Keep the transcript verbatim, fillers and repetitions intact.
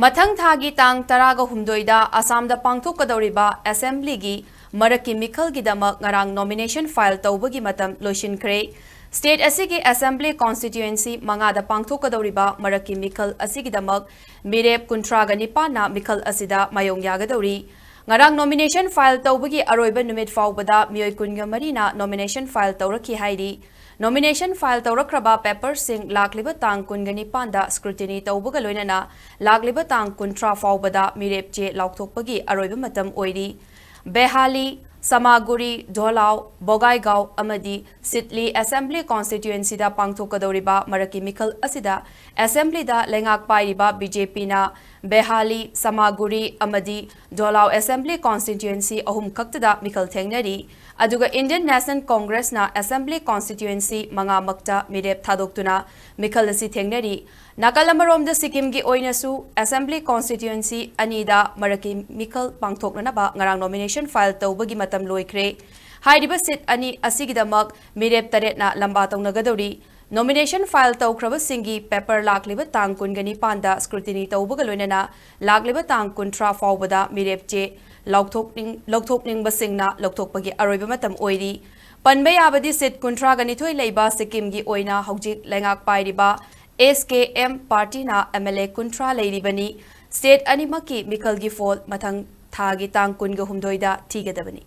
ꯃꯊꯪ ꯊꯥꯒꯤ ꯇꯥꯡ ꯇꯔꯥꯒ ꯍꯨꯝꯗꯣꯏꯗ ꯑꯁꯥꯝꯗ ꯄꯥꯡꯊꯣꯛꯀꯗꯧꯔꯤꯕ ꯑꯦꯁꯦꯝꯕ꯭ꯂꯤꯒꯤ ꯃꯔꯛꯀꯤ ꯃꯤꯈꯜꯒꯤꯗꯃꯛ ꯉꯔꯥꯡ ꯅꯣꯃꯤꯅꯦꯁꯟ ꯐꯥꯏꯜ ꯇꯧꯕꯒꯤ ꯃꯇꯝ ꯂꯣꯏꯁꯤꯟꯈ꯭ꯔꯦ꯫ ꯁ꯭ꯇꯦꯠ ꯑꯁꯤꯒꯤ ꯑꯦꯁꯦꯝꯕ꯭ꯂꯤ ꯀꯣꯟꯁꯇꯤꯇ꯭ꯌꯨꯑꯦꯟꯁꯤ ꯃꯉꯥꯗ ꯄꯥꯡꯊꯣꯛꯀꯗꯧꯔꯤꯕ ꯃꯔꯛꯀꯤ ꯃꯤꯈꯜ ꯑꯁꯤꯒꯤꯗꯃꯛ ꯃꯤꯔꯦꯞ ꯀꯨꯟꯊ꯭ꯔꯥꯒ ꯅꯤꯄꯥꯟꯅ ꯃꯤꯈꯜ ꯑꯁꯤꯗ ꯃꯥꯌꯣꯡ ꯌꯥꯒꯗꯧꯔꯤ꯫ ꯉꯔꯥꯡ ꯅꯣꯃꯤꯅꯦꯁꯟ ꯐꯥꯏꯜ ꯇꯧꯕꯒꯤ ꯑꯔꯣꯏꯕ ꯅꯨꯃꯤꯠ ꯐꯥꯎꯕꯗ ꯃꯤꯑꯣꯏ ꯀꯨꯟꯒ ꯃꯔꯤꯅ ꯅꯣꯃꯤꯅꯦꯁꯟ ꯐꯥꯏꯜ ꯇꯧꯔꯛꯈꯤ ꯍꯥꯏꯔꯤ꯫ ꯅꯣꯃꯤꯅꯦꯁꯟ ꯐꯥꯏꯜ ꯇꯧꯔꯛꯈ꯭ꯔꯕ ꯄꯦꯄꯔꯁꯤꯡ ꯂꯥꯛꯂꯤꯕ ꯇꯥꯡ ꯀꯨꯟꯒ ꯅꯤꯄꯥꯟꯗ ꯁ꯭ꯀ꯭ꯔꯨꯇꯤꯅꯤ ꯇꯧꯕꯒ ꯂꯣꯏꯅꯅ ꯂꯥꯛꯂꯤꯕ ꯇꯥꯡ ꯀꯨꯟꯊ꯭ꯔꯥ ꯐꯥꯎꯕꯗ ꯃꯤꯔꯦꯞ ꯆꯦ ꯂꯥꯎꯊꯣꯛꯄꯒꯤ ꯑꯔꯣꯏꯕ ꯃꯇꯝ ꯑꯣꯏꯔꯤ꯫ ꯕꯦꯍꯥꯂꯤ, ꯁꯃꯥꯒꯨꯔꯤ, ꯙꯣꯂꯥꯎ, ꯕꯣꯒꯥꯏꯒꯥꯎ ꯑꯃꯗꯤ ꯁꯤꯗꯂꯤ ꯑꯦꯁꯦꯝꯕ꯭ꯂꯤ ꯀꯣꯟꯁꯇꯤꯇ꯭ꯌꯨꯑꯦꯟꯁꯤꯗ ꯄꯥꯡꯊꯣꯛꯀꯗꯧꯔꯤꯕ ꯃꯔꯛꯀꯤ ꯃꯤꯈꯜ ꯑꯁꯤꯗ ꯑꯦꯁꯦꯝꯕ꯭ꯂꯤꯗ ꯂꯩꯉꯥꯛ ꯄꯥꯏꯔꯤꯕ ꯕꯤ ꯖꯦ ꯄꯤꯅ ꯕꯦꯍꯥꯂꯤ, ꯁꯃꯥꯒꯨꯔꯤ ꯑꯃꯗꯤ ꯙꯣꯂꯥꯎ ꯑꯦꯁꯦꯝꯕ꯭ꯂꯤ ꯀꯣꯟꯁꯇꯤꯇ꯭ꯌꯨꯑꯦꯟꯁꯤ ꯑꯍꯨꯝ ꯈꯛꯇꯗ ꯃꯤꯈꯜ ꯊꯦꯡꯅꯔꯤ꯫ ꯑꯗꯨꯒ ꯏꯟꯗꯤꯌꯟ ꯅꯦꯁꯅꯦꯜ ꯀꯣꯡꯒ꯭ꯔꯦꯁꯅ ꯑꯦꯁꯦꯝꯕ꯭ꯂꯤ ꯀꯣꯟꯁꯇꯤꯇ꯭ꯌꯨꯑꯦꯟꯁꯤ ꯃꯉꯥꯃꯛꯇ ꯃꯤꯔꯦꯞ ꯊꯥꯗꯣꯛꯇꯨꯅ ꯃꯤꯈꯜ ꯑꯁꯤ ꯊꯦꯡꯅꯔꯤ꯫ ꯅꯥꯀꯜ ꯑꯃꯔꯣꯝꯗ ꯁꯤꯛꯀꯤꯝꯒꯤ ꯑꯣꯏꯅꯁꯨ ꯑꯦꯁꯦꯝꯕ꯭ꯂꯤ ꯀꯣꯟꯁꯇꯤꯇ꯭ꯌꯨꯑꯦꯟꯁꯤ ꯑꯅꯤꯗ ꯃꯔꯛꯀꯤ ꯃꯤꯈꯜ ꯄꯥꯡꯊꯣꯛꯅꯅꯕ ꯉꯔꯥꯡ ꯅꯣꯃꯤꯅꯦꯁꯟ ꯐꯥꯏꯜ ꯇꯧꯕꯒꯤ ꯃꯇꯝ ꯂꯣꯏꯈ꯭ꯔꯦ꯫ ꯍꯥꯏꯔꯤꯕ ꯁꯤꯠ ꯑꯅꯤ ꯑꯁꯤꯒꯤꯗꯃꯛ ꯃꯤꯔꯦꯞ ꯇꯔꯦꯠꯅ ꯂꯝꯕꯥ ꯇꯧꯅꯒꯗꯧꯔꯤ꯫ ꯅꯣꯃꯤꯅꯦꯁꯟ ꯐꯥꯏꯜ ꯇꯧꯈ꯭ꯔꯕꯁꯤꯡꯒꯤ ꯄꯦꯄꯔ ꯂꯥꯛꯂꯤꯕ ꯇꯥꯡ ꯀꯨꯟꯒ ꯅꯤꯄꯥꯟꯗ ꯁ꯭ꯀ꯭ꯔꯨꯇꯤꯅꯤ ꯇꯧꯕꯒ ꯂꯣꯏꯅꯅ ꯂꯥꯛꯂꯤꯕ ꯇꯥꯡ ꯀꯨꯟꯊ꯭ꯔꯥ ꯐꯥꯎꯕꯗ ꯃꯤꯔꯦꯞ ꯆꯦ ꯂꯧꯊꯣꯛꯅꯤꯡ-, ꯂꯧꯊꯣꯛꯅꯤꯡꯕꯁꯤꯡꯅ ꯂꯧꯊꯣꯛꯄꯒꯤ ꯑꯔꯣꯏꯕ ꯃꯇꯝ ꯑꯣꯏꯔꯤ꯫ ꯄꯟꯕ ꯌꯥꯕꯗꯤ ꯁꯤꯠ ꯀꯨꯟꯊ꯭ꯔꯥꯒ ꯅꯤꯊꯣꯏ ꯂꯩꯕ ꯁꯤꯛꯀꯤꯝꯒꯤ ꯑꯣꯏꯅ ꯍꯧꯖꯤꯛ ꯂꯩꯉꯥꯛ ꯄꯥꯏꯔꯤꯕ ꯑꯦꯁ ꯀꯦ ꯑꯦꯝ ꯄꯥꯔꯇꯤꯅ ꯑꯦꯝ ꯑꯦꯜ ꯑꯦ ꯀꯨꯟꯊ꯭ꯔꯥ ꯂꯩꯔꯤꯕꯅꯤ꯫ ꯁ꯭ꯇꯦꯠ ꯑꯅꯤꯃꯛꯀꯤ ꯃꯤꯈꯜꯒꯤ ꯐꯣꯜ ꯃꯊꯪ ꯊꯥꯒꯤ ꯇꯥꯡ ꯀꯨꯟꯒ ꯍꯨꯝꯗꯣꯏꯗ ꯊꯤꯒꯗꯕꯅꯤ꯫